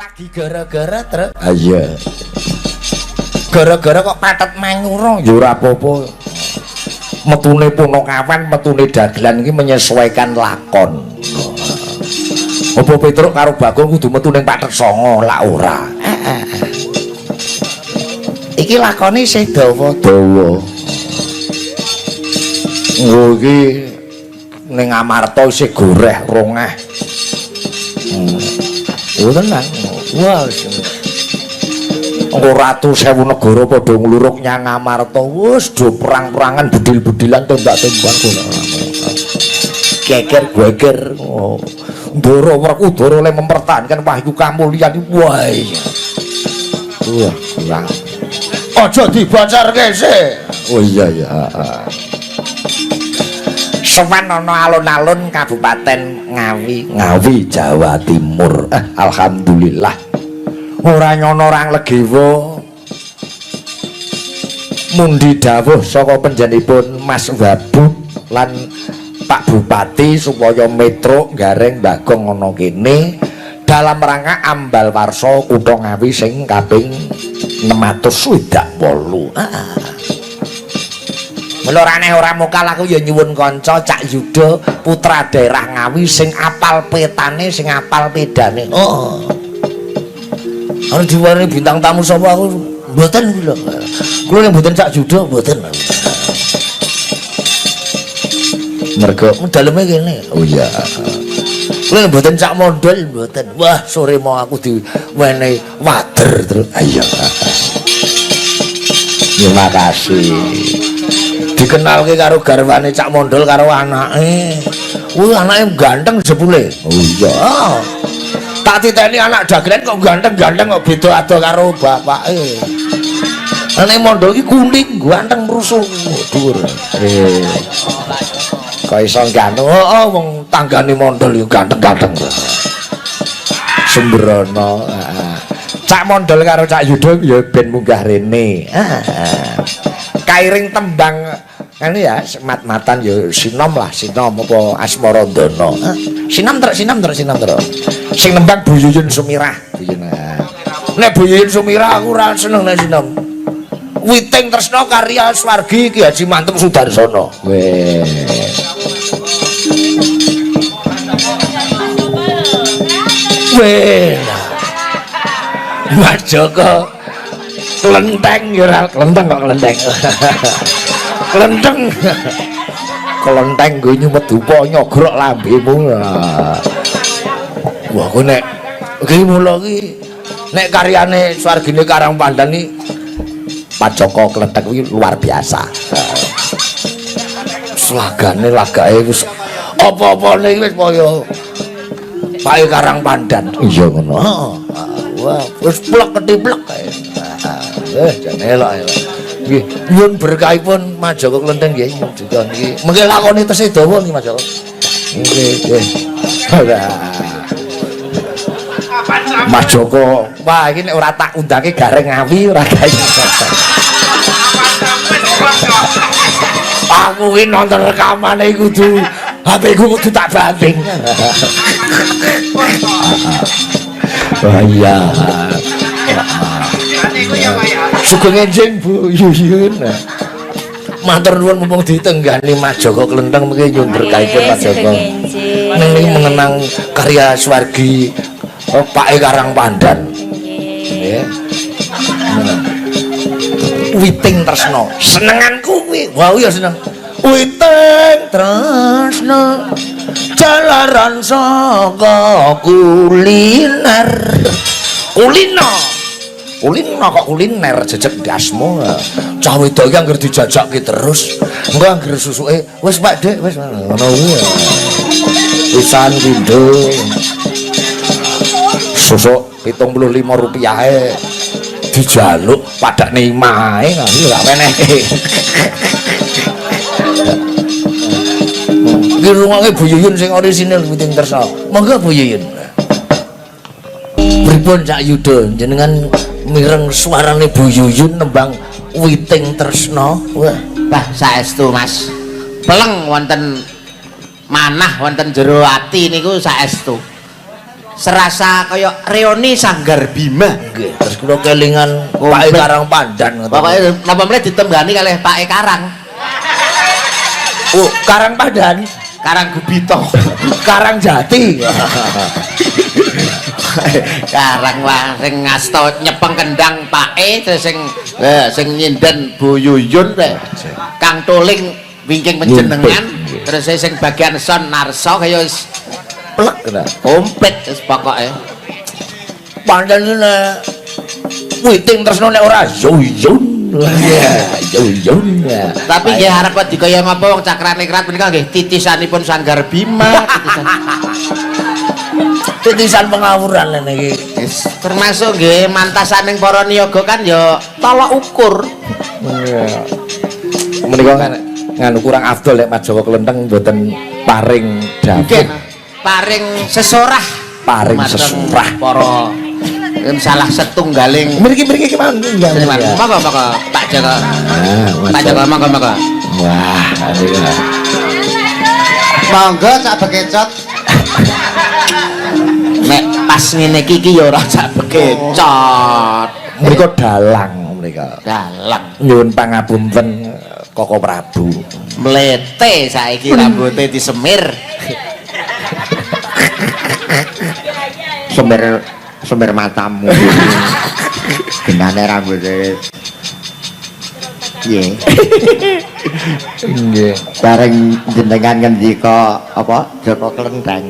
Lagi gara-gara truk. Ah iya. Gara-gara kok patet manyura ya ora apa-apa. Metune Punakawan, metune dagelan iki menyesuaikan lakon. Apa Petruk karo Bagong kudu metu ning Pathet Sanga lak ora. Iki lakone isih dawa dawa. Nggo iki ning Amarta isih goreh rongeh. Oh tenan. Wah. Engko ratu sewu negara padha ngluruk nyang Amarta. Wis do perang-perangan bedil-bedilan tembak-tembakan. Geger geger. Oh. Ndara Werkudara le mempertahankan wahyu kamulyan. Wah. Wah, kurang. Aja dibocorke sik. Oh iya iya, heeh. Sowan ana alun-alun Kabupaten Ngawi, Ngawi Jawa Timur. Alhamdulillah. Ora nyono orang legiwa. Mundi dawuh saka panjenenganipun Mas Wabub lan Pak Bupati supaya Metro Gareng Bagong ana kene dalam rangka ambal warsa kutha Ngawi sing kaping 668. Ah. Mula ora aneh ora mokal aku ya nyuwun kanca Cak Yuda putra daerah Ngawi sing apal petane, sing apal pedane. Oh. Ana diwarani bintang tamu sapa aku mboten kula. Kula nek mboten Cak Yuda mboten. Mergo daleme kene. Oh iya. Kula nek mboten Cak Mondol mboten. Wah, sore mau aku diwenehi wader terus. Ayo. Terima kasih. Dikenalke karo garwane Cak Mondol karo anake. Wah, anake ganteng jebule. Oh iya. Tak titeni anak dagelan kok ganteng-ganteng kok beda ado karo bapake. Anake Mondol iki kuning, ganteng rusuh. Dhuwur. Kok iso ganteng? Heeh, wong tanggane Mondol yo ganteng-ganteng. Sembrono. Heeh. Cak Mondol karo Cak Yuda ya ben munggah rene. Heeh. Kairing tembang ngene ya, mat-matan ya sinom lah, sinom apa Asmarandana. Sinom truk, sinom truk, sinom truk. Sing nembang Bu Yuyun Sumirah. Bu Yuyun. Nek Bu Yuyun Sumirah aku ora seneng nek sinom. Witing Tresna karya Swargi Ki Haji Manteb Sudarsono. Weh. Weh. Mas Joko klenteng ya ora klenteng kok klenteng. Klenteng. Klenteng nggo nyumet dupa nyogrok lambemu. Wah, kowe nek iki mula iki nek karyane Swargine Karang Pandan iki Pak Joko Klenteng kuwi luar biasa. Slagane lagake wis apa-apane iki wis kaya Pak Karang Pandan. Iya ngono. Heeh. Wah, wis plek ketiplek kae. Jane elok elok. Nggih, nyuwun berkahipun Mas Joko Klenteng nggih nyuwun duka niki. Mengke lakone tesih dawa niki Mas Joko. Nggih, nggih. Mas Joko, wah iki nek ora tak undangke Gareng Ngawi ora gawe. Aku ki nonton rekamane kudu HP ku kudu tak banting. Wah iya. Sugeng enjing Bu Yuyun. Matur nuwun mumpung ditenggani Mas Joko Klenteng mengke nyuwun berkahipun Mas Joko. Ning mengenang karya Swargi Pak Karang Pandan. Nggih. Witing Tresna. Senenganku kuwi. Wah iya seneng. Witing Tresna jalaran saka kuliner. Kulino. Kulino kok kuliner jejeg ndasmu. Cah wedok iki anggere dijajakke terus. Engko anggere susuke wis Pak Dik wis ngono kuwi. Pisan pindho. Susuk 75 rupiahe dijaluk padakne imahe lha gak wenehke. Iki rungokke Bu Yuyun sing orisinil Witing Tresna. Monggo Bu Yuyun. Pripun Cak Yuda jenengan mireng suarane Bu Yuyun nembang Witing Tresna? Wah, Bah saestu Mas. Peleng wonten manah wonten jero ati niku saestu. Serasa kaya reuni Sanggar Bima. Nggih, terus kula kelingan Pak Karang Pandan ngoten. Pokoke napa meneh ditembangi kalih Pak E Karang. Oh, Karang Pandan, Karang Gubito. Karang Jati. Karang wah sing ngasta nyepeng kendang Pak E terus sing sing nyinden Bu Yuyun Kang Tuling wingking panjenengan terus sing bagian son Narso kaya wis plek ta. Komplit wis pokoke. Pancen nek witing tresno nek ora yuyun. Iya, yuyun. Tapi nggih arep dikaya ngapa wong Cakraningrat menika nggih titisanipun Sanggar Bima, titisan. Titisan pengawuran ngene iki. Termasuk nggih mantasaning para niyaga kan ya tolok ukur. Iya. Menika kan nganu kurang afdol lek Mas Joko Klenteng mboten paring dawuh. Paring sesorah. Paring sesorah. Para salah setunggaling. Mriki-mriki ki mawon. Monggo monggo Pak Joko. Pak Joko monggo monggo. Wah, niku. Monggo Cak Bekecot. Nek pas ngene iki iki ya ora Cak Bekecot. Mriko dalang mriko. Dalang. Nyuwun pangapunten Koko Prabu. Mlete saiki rambuté disemir. Semir semir matamu. Genane rambute. Piye? Nggih. Bareng jenengan ngendika apa Joko Klenteng.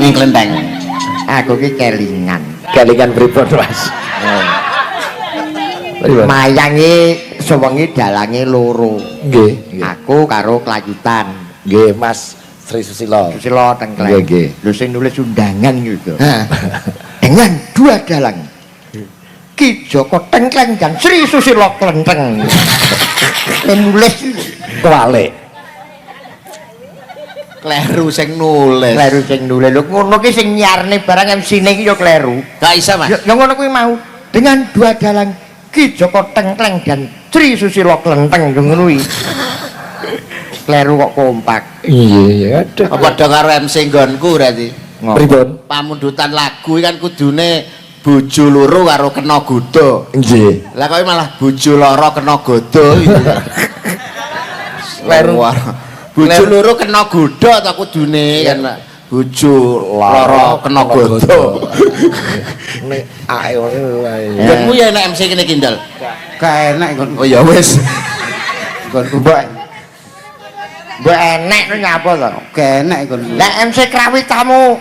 Ning Klenteng. Aku ki kelingan. Kelingan pripun, Mas? Pripun? Mayange sewengi dalange loro. Nggih. Aku karo Klayutan. Nggih, Mas Sri Susilo. Susilo Tengkleng. Nggih, nggih. Lho sing nulis undangan gitu. Hah. Dengan dua dalang. Ki Joko Tengkleng dan Sri Susilo Klenteng. Nulis Kuwalik. Kleru sing nulis. Kleru sing nulis. Lho ngono ki sing nyiarne barang MC-ne iki ya kleru. Gak iso, Mas. Ya ngono kuwi mau. Dengan dua dalang Ki Joko Tengkleng dan Sri Susilo Klenteng ngono kuwi. Kleru kok kompak. Iya, iya. Aduh. Padha karo MC nggonku berarti. Pripun? Pamundutan lagu kan kudune bojo loro karo kena godha. Nggih. Lah kok malah bojo loro kena godha. Kleru. Bojo loro kena godha ta kudune kan bojo loro kena godha. Nek ae wae. Nggonmu ya enek MC kene Kindal. Gak enak nggonku. Oh ya wis. Nggonku mbok. Mbok enek ku nyapa to? Gak enak nggonku. Lah MC krawitamu,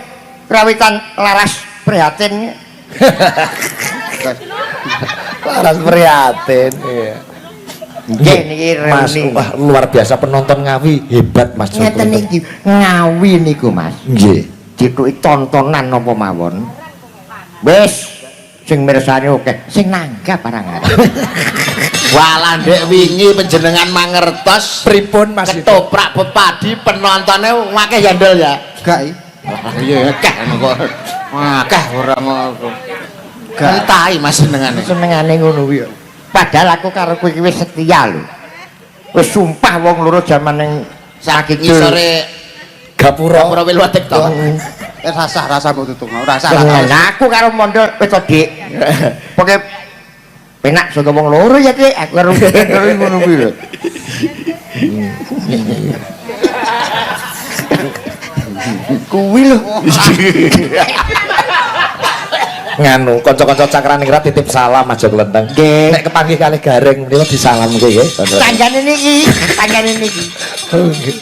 krawitan Laras Prihatin. Laras Prihatin. Iya. Nggih niki Mas, wah luar biasa penonton Ngawi hebat Mas Joko. Ngeten niki Ngawi niku Mas. Nggih. Dituki tontonan napa mawon. Wis sing mirsani akeh, sing nanggap barang. Walah ndek wingi panjenengan mangertos pripun Mas ketoprak pepadi penontonnya akeh ya ndel ya. Gak i. Iya akeh kok. Akeh ora ngono. Gak Mas senengane. Senengane ngono kuwi. Padahal aku karo kowe iki wis setia lho. Wis sumpah wong loro jaman ning saking ngisore gapura. Gapura Wilwatik to. Rasah rasah mbok tutungno, rasah. Aku karo mondol wis to, Dik. Pokoke penak saka wong loro ya, Dik. Aku karo ngono kuwi lho. Kuwi lho. Nganu kanca-kanca Cakraningrat titip salam Mas Joko Klenteng. Nek kepanggih kalih Gareng menika disalamke nggih. Tanggane niki, tanggane niki.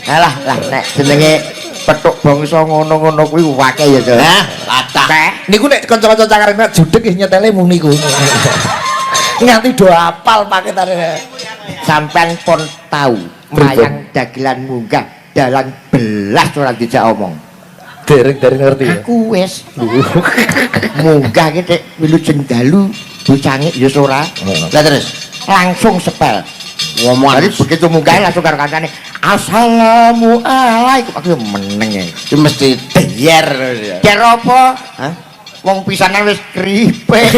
Alah, lah nek jenenge petuk bangsa ngono-ngono kuwi akeh ya, Cok. Hah, latah. Niku nek kanca-kanca Cakraningrat judeg nggih nyetele mung niku. Nganti do apal paketane. Sampean pun tau mayang dagelan munggah dalang belas ora dijak omong. Dereng-dereng ngerti ya. Aku wis munggah ki nek wilujeng dalu bocange ya ora. Lah terus langsung sepel. Ngomong jadi begitu munggah langsung karo kancane assalamualaikum. Aku meneng ya. Iki mesti deyer. Der apa? Hah? Wong pisanan wis kripe.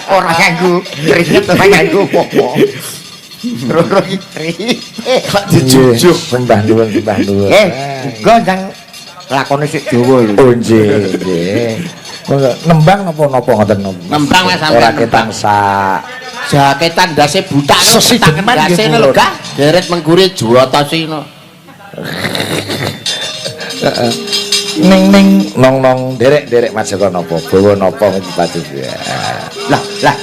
Ora nganggo keringet, ora nganggo apa-apa. Loro iki kripe. Kok dijujuk. Sembah nuwun, sembah nuwun. Nggih, muga ndang Lakone sik Jawa lho. Oh nggih, nggih. Monggo nembang napa-napa ngoten napa. Nembang, Mas, sampean Ora nembang. ketang sak. Jaketan ndase butak lho, Sesideman nggih, ndase lho, Purun. Gah. Deret mengguri juwata sino. Ning ning nong nong derek-derek Mas Joko napa bawa napa padu. Lah, lah.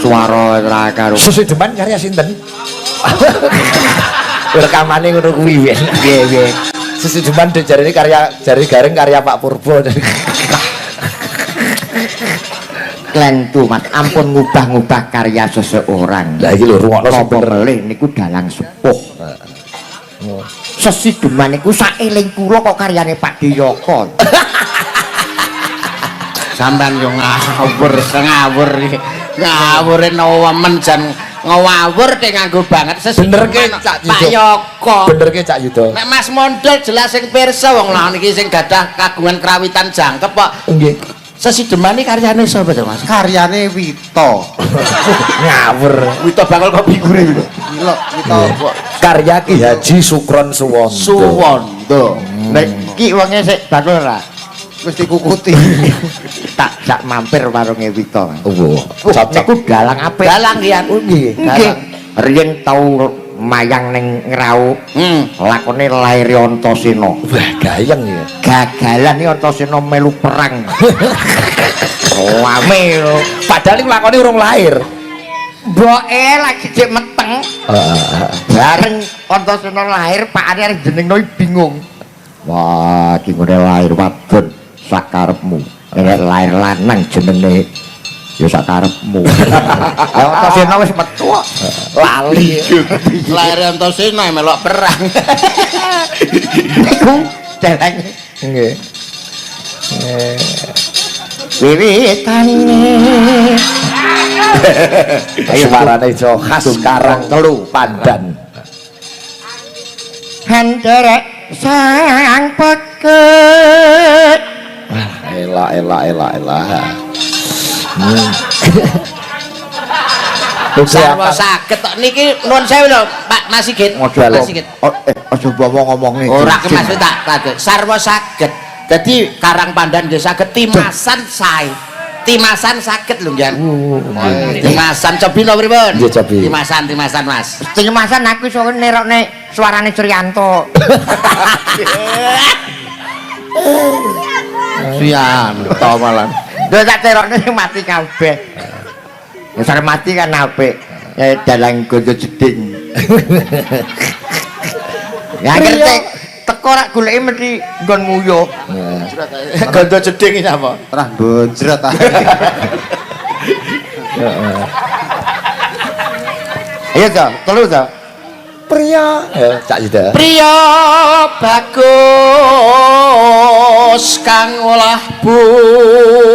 Suara ora karo. Sesideman karya sinten? Rekamane ngono kuwi wis. Nggih, nggih. Sesideman jarine karya jari gareng karya Pak Purbo. Klentu Mas, ampun ngubah-ngubah karya seseorang. Lah iki lho rungokno sing Napa bener. melih niku dalang sepuh. Sesideman niku saeling kula kok karyane Pak Diyoko. Sampean yo ngawur, ngawur iki. Ngawure nemen jan ngawur te nganggo banget Bener ke, Cak Pak Yudo? Yoko. Bener ke Cak Yudo? Nek Mas Mondol jelas sing pirsa wong lha niki sing gadah kagungan krawitan jangkep kok. Nggih. Sesidemane karyane sapa to Mas? Karyane Wito. Ngawur. Wito bakal kopi gurih. Gila, Wito kok Karya Ki Haji Sukron Suwondo. Suwondo. Nek iki wonge sik bakul ora? wis dikukuti. Tak jak mampir warunge Wito. Oh, cocok. Niku dalang apik. Dalang riyan. Oh nggih. Nggih. Riyen tau mayang ning Ngrau. Lakone lair Antasena. Wah, gayeng ya. Gagalan iki Antasena melu perang. Rame lho. Padahal iku lakone urung lahir. Mboke lagi jek meteng. Heeh. Bareng Antasena lahir, pakane arep jenengno bingung. Wah, iki ngene lahir wadon sak karepmu. Nek lahir lanang jenenge ya sak karepmu. Lah Antasena wis metu kok. Lali. Lahir Antasena melok perang. Niku dalange Nggih. wiwitane. Ayo suarane iso khas Karang Telu Pandan. Handerek sang peket. Wah, elak elak elak elak. Sarwa saged tok niki nuwun sewu lho Pak Mas Sigit. Mas Sigit. Aja bawa ngomongne. Ora ke Mas tak tak. Sarwa saged. Dadi Karang Pandan nggih saged timasan sae. Timasan saged lho nggih. Timasan cobi lho pripun? Nggih, cobi. Timasan timasan Mas. Timasan aku iso nerokne suarane Suryanto. Suryanto malah. Lho tak terokne sing mati kabeh. Ya sare mati kan apik. Ya dalang gondo jeding. Ya ngerti teko rak goleki mesti nggon nguyuh. Gondo jeding iki sapa? Terah bonjret ah. Ayo to, telu to. Pria. Ya, Cak Yuda. Priya bagus kang olah budaya.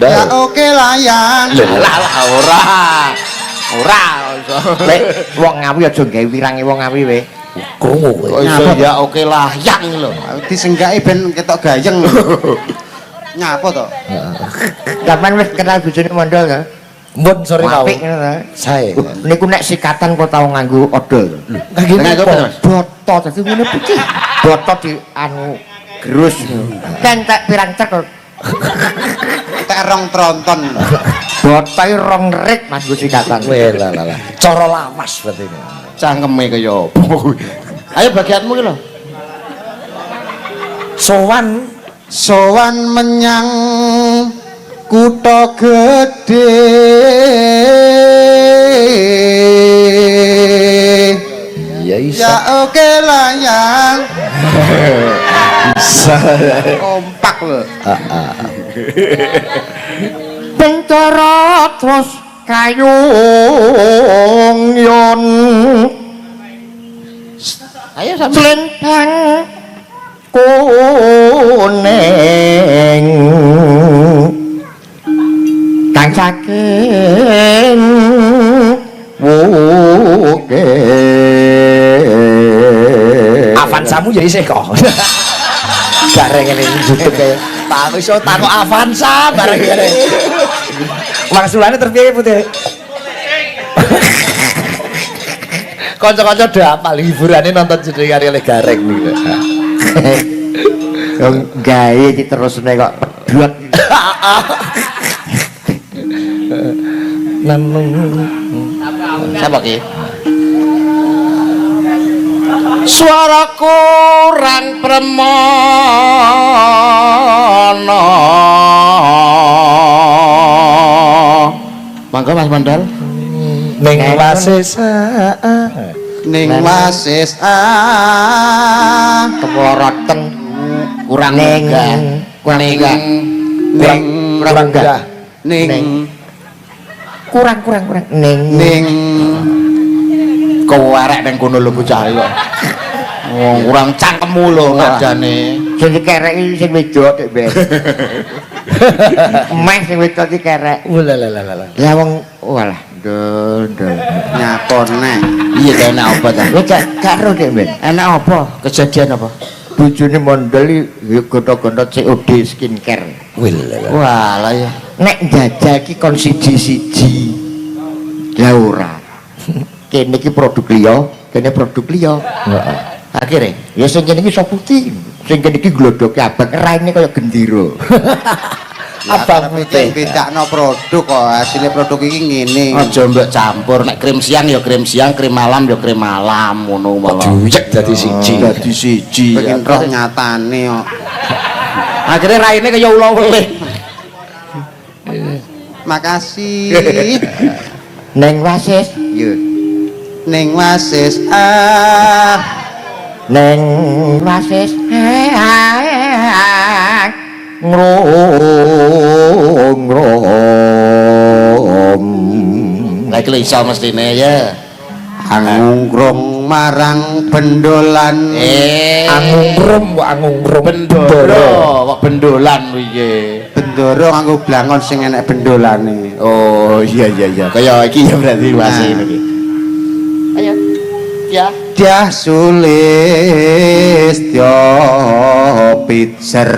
Ya oke layang. Lah lah ora. Ora iso. Lek wong Ngawi aja gawe wirange wong Ngawi we. Krungu kowe. Kok iso ya oke layang lho. Disenggaki ben ketok gayeng. Nyapa to? Sampeyan wis kenal bojone Mondol to? Mbun sore tau. Apik ngono to. Sae. Niku nek sikatan kok tau nganggo odol. Kangge Nganggo napa? apa, Mas? Boto dadi ngene putih. Boto di anu gerus. Entek pirang cek kok. Tek rong tronton. Boto iki rong rit Mas nggo sikatan. Weh lah lah lah. Cara lawas berarti ini. Cangkeme kaya apa kuwi. Ayo bagianmu ki lho. Sowan Sowan menyang kutha gedhe. Ya iso. Ya oke layang. Bisa. Kompak lho. Bentara terus kayung yon Ayo sampe. Slentang kuning kang saking wuke. Avanzamu ya isih kok. Bareng ngene judeg kae. Tak iso takok Avanza bareng ngene. Wangsulane terpiye putih? Kanca-kanca do apal hiburane nonton jenenge oleh Gareng niku. Wong gawe iki terusne kok pedhot. Sapa ki? Suara kurang premana. Mangga Mas Mondol. Ning wasesa. Ning wasis ah Kemloroten Kurang ning munggah. kurang Ning munggah. ning Kurang munggah. ning Kurang kurang kurang ning ning kowarek ning kono lho bocah kok. Wong kurang cangkemmu lho nadane. Sing dikerek iki sing wedok nek ben. Meh sing wedok iki kerek. Walalalala. Lah wong walah ndol ndol. nyapon neh. Iya ta enak apa ta? Kowe gak ero nek ben. Enak apa? Kejadian apa? Bojone mondol iki gonta-gonta COD skincare. Walalala. Walah ya. Nek njajal iki kon siji-siji. Lah ora. Kene iki produk liya, kene produk liya. Heeh. Akhire Ya sing kene iki iso putih, sing kene iki glodhoke abang, raine kaya gendera. Abang putih. Bedakno produk kok, hasilnya produk iki ngene. aja mbok campur nek krim siang ya krim siang, krim malam ya krim malam ngono malah. Diuyek dadi siji. Dadi siji. Pengen roh nyatane kok. Akhirnya raine kaya ula welih. Makasih. Neng wasis, yo. Ning wasis ah Neng wasis ngrong ngrong. Lah iki lho iso mestine ya. angungkrung marang bendolan. Angungrum kok angungrum. Bendoro kok bendolan piye? Bendoro nganggo blangon sing enek bendolane. Oh iya iya iya. Kaya iki ya berarti wasi Nah. iki. Ayo. Ya. Dyah Sulistya pijer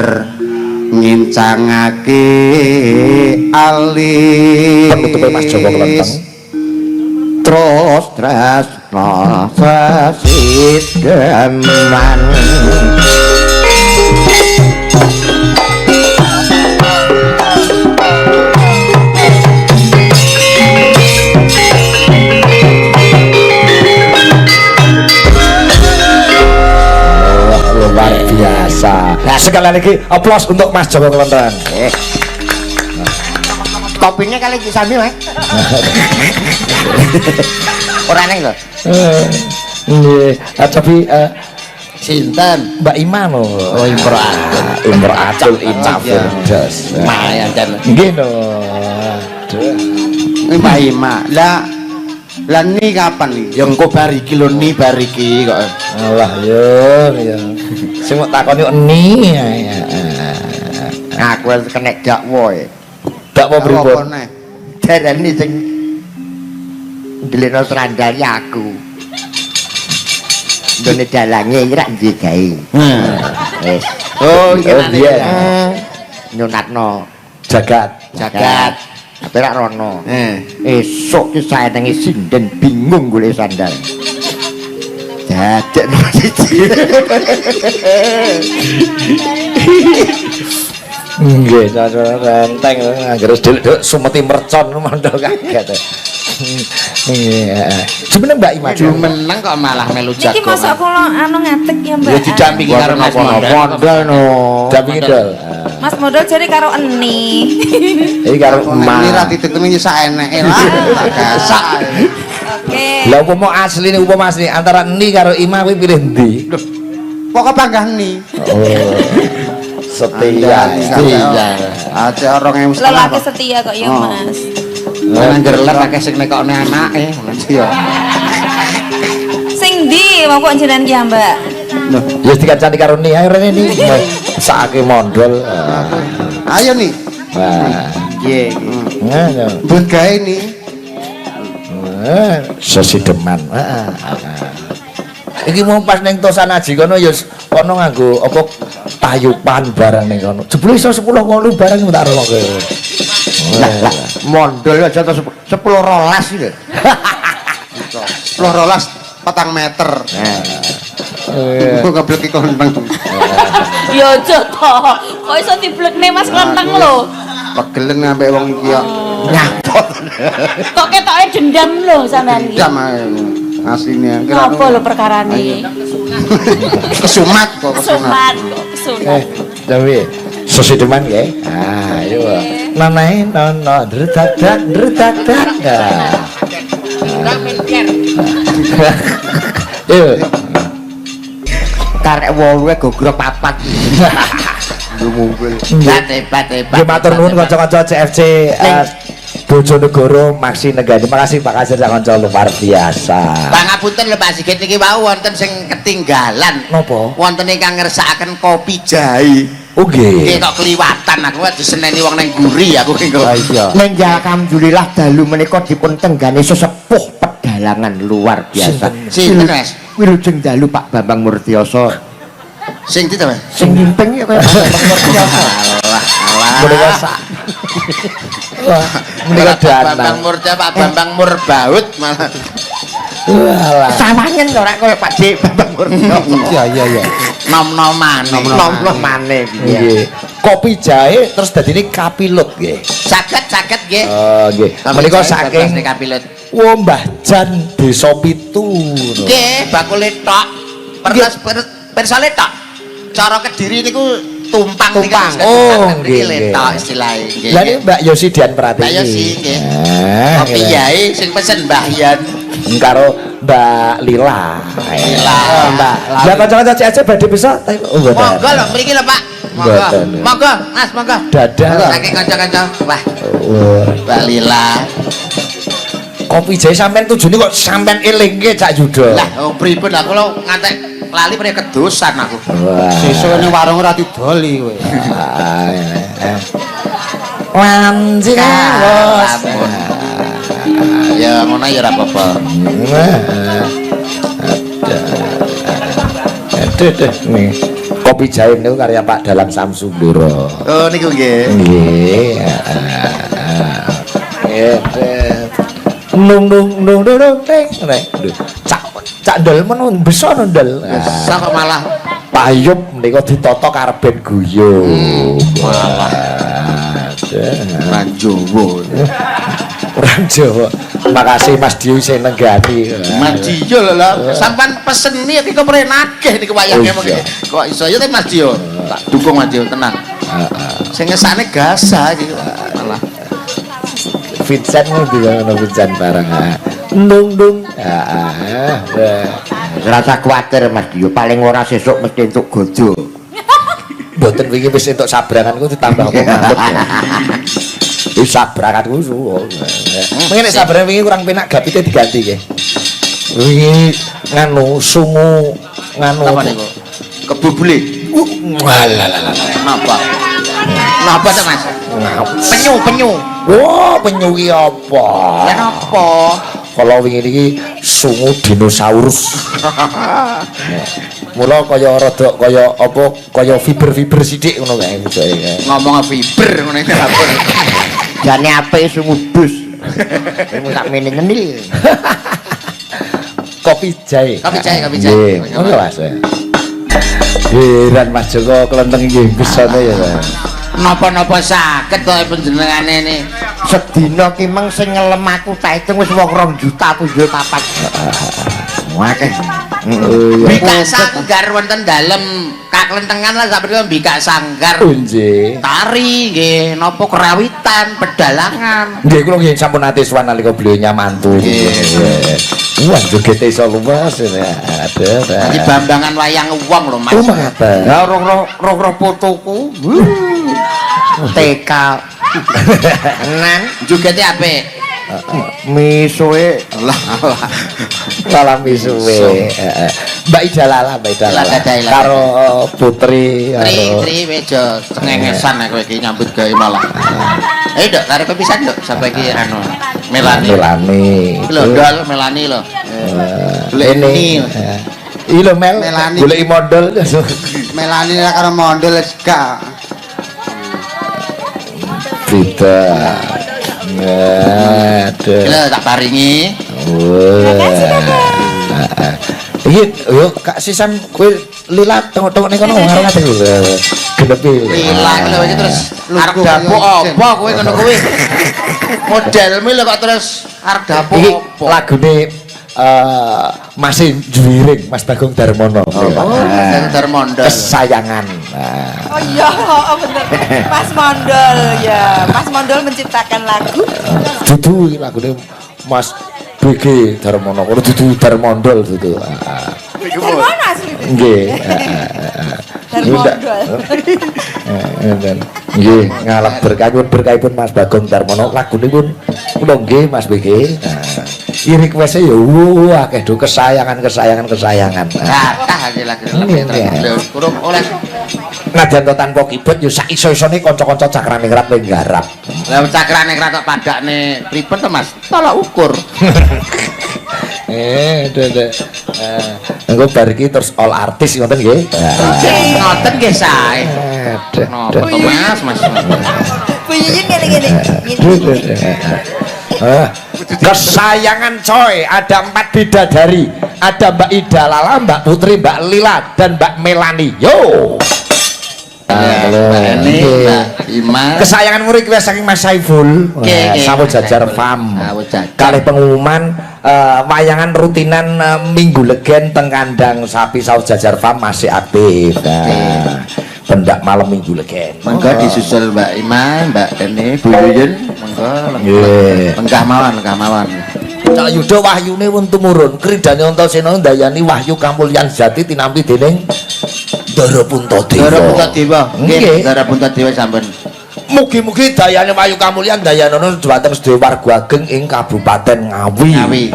ngincangake alis. Penutupe Mas Joko Klenteng. Terus tresna sesideman. Wah, luar biasa. Sekali lagi aplaus untuk Mas Joko Klenteng. Kopinya kali disami, Mas. Ora neng lho. Nggih, tapi Sinten? Mbak Ima lho. Oh Imro'atul. Imro'atul Ina Firdaus. Mayan jan. Nggih no. Aduh. Ini Mbak Ima. Lah lah ni kapan iki? Ya engko bar iki lho ni bar iki kok. Alah yo ya. Sing mok takoni eni ya. Aku wis kena dakwa e. Dakwa Apa pripun? neh? Darani sing ndelekno srandali aku. Ndone dalange iki rak duwe gawe. Wis. Oh Oh, iya. iya. Nyunatno Jagat. Jagat. Tapi rak rono. Eh, Esuk ki saenenge sinden bingung golek sandal. Dadekno siji. Nggih, cara renteng anggere dhelik sumeti mercon mondol kaget. Nggih. Jumeneng Mbak Ima. Jumeneng kok malah melu Niki jago. mosok kula anu ngadeg ya, Mbak. Ya didampingi karo Mas Mondol. Mondol no. Dampingi dol. Mas Modol jare karo Eni. Iki karo nek ni ra emak. ditekeni sak eneke lah, tak gasak. Oke. Lah upama asline upama asli antara Eni karo Ima kuwi pilih ndi? Pokoke panggah ni. Oh. Setia. Setia. Aja 2.500. Lelaki setia kok ya, Oh. Mas. Nang gerler akeh sing nekokne anake. Iya. Sing ndi wong kok jenengan ki, Mbak? Loh, Ya dikancani karo Eni ayo rene ni. Sakake mondol. ayo nih. Wah. Nggih. Ngono. Mbut gawe ni. Sesideman. Heeh. Iki mau pas ning Tosan Aji kono ya kono nganggo apa tayupan barang ning kono. Jebule iso 10 8 barang tak roke. Lah lah mondol aja to 10 rolas iki lho. 10 rolas 4 meter. Kok ngebleki klenteng. Ya aja to. Kok iso diblekne Mas klenteng lho. Pegelen sampe wong iki kok. Ngapot. Kok ketoke dendam lho sampean iki. Dendam ae. Asline Apa lho perkarane? Kesumat kok kesumat. Kesumat kok kesumat. Tapi sesideman nggih. Ah, ayo. Nanae nono dretadak dretadak. Yo. Karek 8 gogrok 4. Nggo mobil. Hebat hebat hebat. Nggih matur nuwun kanca-kanca CFC Bojonegoro Maksi Nenggani. Makasih Pak Kasir sak kanca luar biasa. Pangapunten lho Pak Sigit niki wau wonten sing ketinggalan. Napa? Wonten ingkang ngersakaken kopi jahe. Oh Nggih nggih. kok kliwatan aku diseneni wong nang guri aku ki kok. Ah iya. Neng alhamdulillah dalu menika dipun tenggane sesepuh pedalangan luar biasa. Sinten, Mas? Wilujeng dalu Pak Bambang Murtiyoso. Sing ndi to, Mas? Sing nyimping ya kaya Pak Bambang Murtiyoso. Alah, alah. Menika sak. Wah, menika Pak Bambang danang. Murja, Pak Bambang Murbaut malah. Walah. Sawangen ora kaya Pak D Bambang Murtiyoso. Iya iya iya. Nom-nomane. Nom-nomane piye. Nggih. Kopi jahe terus dadine kapilut nggih. Saged saged nggih. Oh nggih. Menika saking kapilut. Wo Mbah Jan Desa Pitu. Nggih, bakule tok. Pertos persale tok. Cara Kediri niku tumpang niku. Tumpang. Oh, nggih nggih, letok nggih. istilahé. Nggih. Lah ini Mbak Yosi Dian Pratiwi. Mbak Yosi, nggih. Ah, Kopi jahe sing pesen Mbah Yan. Karo Mbak Lila. Lila. Mbak. Lah kanca-kanca CC badhe bisa? Oh, mboten. Monggo lho mriki lho Pak. Monggo. Mboten. Monggo, Mas, monggo. Dadah. Saking kanca-kanca. Wah, Wah. Mbak Lila. Kopi jahe sampean tujune kok sampean elingke Cak Yuda. Lah, oh pripun lah kula ngantek lali pre kedosan aku. Wah. Sesuk ning warung ora didoli kowe. Wanci bos. Ampun. Ya ngono ya ora apa-apa. Aduh, aduh, nih. Kopi jahe niku karya Pak Dalang Samsundoro. Oh niku nggih. Nggih. Nggih. Nung nung nung nung nung teng. Cak cak ndel men beso ndel. Bisa kok malah Payup menika ditata karben guyub. Malah. Orang Jawa. Orang Jawa. Makasih Mas Dio sing nenggani. Mas Dio lho lho, sampean pesen iki kok pre nagih niku wayange Oh, iya. kok iso ya Mas Dio. Tak dukung Mas Dio tenang. Sing ngesane gasa iki malah. Vincent ngendi ngono Vincent bareng. Nung nung. Heeh. Rasa kuwatir Mas Dio, paling ora sesuk mesti entuk gojo. Mboten wingi wis entuk sabranganku ditambah apa manut. Wis sabranganku suwo. Mengene sabrangan wingi kurang penak gapite diganti nggih. Wingi nganu sungu nganu Apa niku? Kebubule. Walah. Napa? Napa to Mas? Penyu, penyu. Wah, penyu ki apa? Lah napa? Kalau wingi niki sungu dinosaurus. Mula kaya rada kaya apa kaya fiber-fiber sithik ngono kae bujoke. Ngomong fiber ngono iki lapor. Jane apik sungu bus. Mung sak mene ngenil. Kopi jahe. Kopi jahe, kopi jahe. Nggih, ngono Mas. Heran Mas Joko klenteng nggih besane ya. Napa-napa saged to panjenengane ni. Sedina ki meng sing ngelem aku tak hitung wis wong 2 juta punjul 4. Akeh. Oh iya. Bikak sanggar wonten dalem kaklentengan lah sampeyan bikak sanggar. Oh nggih. Tari nggih, napa kerawitan, pedalangan. Nggih kula nggih sampun nate sowan nalika beliau mantu. Nggih. Wah, jogete iso luwes ya. Aduh. Iki bambangan wayang wong lho Mas. Oh, mengapa? Lah rong-rong fotoku. TK. Nan Jogete apik. misuwe Lah lah. Salam misuwe. Heeh. Mbak Ida Lala, Mbak Ida Lala. Ida Lala. Karo Putri Tri karo tri wejo cengengesan aku iki nyambut gawe malah. Eh Dok, tarik pisan Dok sampai iki anu Melani. Melani. Iki lho Dol Melani lho. Golek Ini. ini. Iki lho Mel, Melani. goleki mondol. Melani lah karo mondol wis gak. Beda. Aduh. Iki lho tak paringi. Wah. Heeh. Iki yo Kak sisan kowe lila tengok-tengok ning kono karo ngadeg lho. Genepi. Lila lho iki terus arep dapuk apa kowe ngono kuwi. Modelmu lho kok terus arep dapuk Iki apa? lagune masih Juwiring Mas Bagong Darmono. Oh, Mas Bagong Darmono. Kesayangan. Nah. Oh iya, oh, bener. Mas Mondol ya. Mas Mondol menciptakan lagu. Dudu iki lagune Mas BG Darmono. Kono dudu Darmondol dudu. Heeh. Darmono asli. Nggih. Darmondol. Heeh. Nggih, ngalap berkah pun berkahipun Mas Bagong Darmono lagune pun kula nggih Mas BG. Nah, iki request-e ya wuh akeh do kesayangan kesayangan kesayangan. Kathah iki lagu. Iya. Lho, kurang oleh. Nadyan to tanpa keyboard ya sak iso-isone kanca-kanca Cakraningrat ning garap. Lah Cakraningrat kok padakne pripun to Mas? Tolak ukur. Deh, deh. Engko bar iki terus all artis ngoten nggih. Ngoten nggih sae. Deh, Napa deh. to Mas, Mas? Bu Yuyun ngene-ngene. Deh, deh, deh. Kesayangan coy, ada empat bidadari, ada Mbak Ida Lala, Mbak Putri, Mbak Lila, dan Mbak Melani. Yo. Ya, Mbak Eni, Mbak Ima. Kesayangan murid kuwi saking Mas Saiful. Oke, oke. Sawo Jajar Saiful. Farm. Sawo Jajar. Kalih pengumuman wayangan rutinan Minggu Legen teng kandang sapi Sawo Jajar Farm masih aktif. Nah, pendak malam Minggu Legen. Monggo disusul Mbak Ima, Mbak Eni, Bu Yuyun, monggo. Nggih. Lenggah mawon, lenggah mawon. Cak Yuda wahyune pun tumurun. Kridane Antasena ndayani wahyu kamulyan jati tinampi dening Ndara Puntadewa. Ndara Puntadewa. Nggih. Nggih, Ndara Puntadewa sampun. Mugi-mugi dayane wahyu kamulyan dayanana dhumateng sedaya warga ageng ing Kabupaten Ngawi. Ngawi.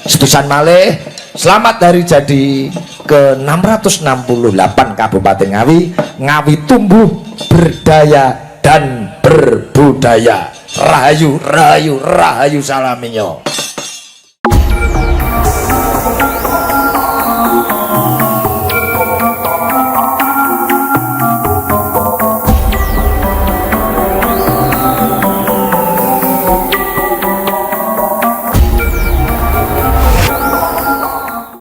Sepisan malih, selamat hari jadi ke 668 Kabupaten Ngawi. Ngawi tumbuh, berdaya dan berbudaya. Rahayu, rahayu, rahayu salaminyo.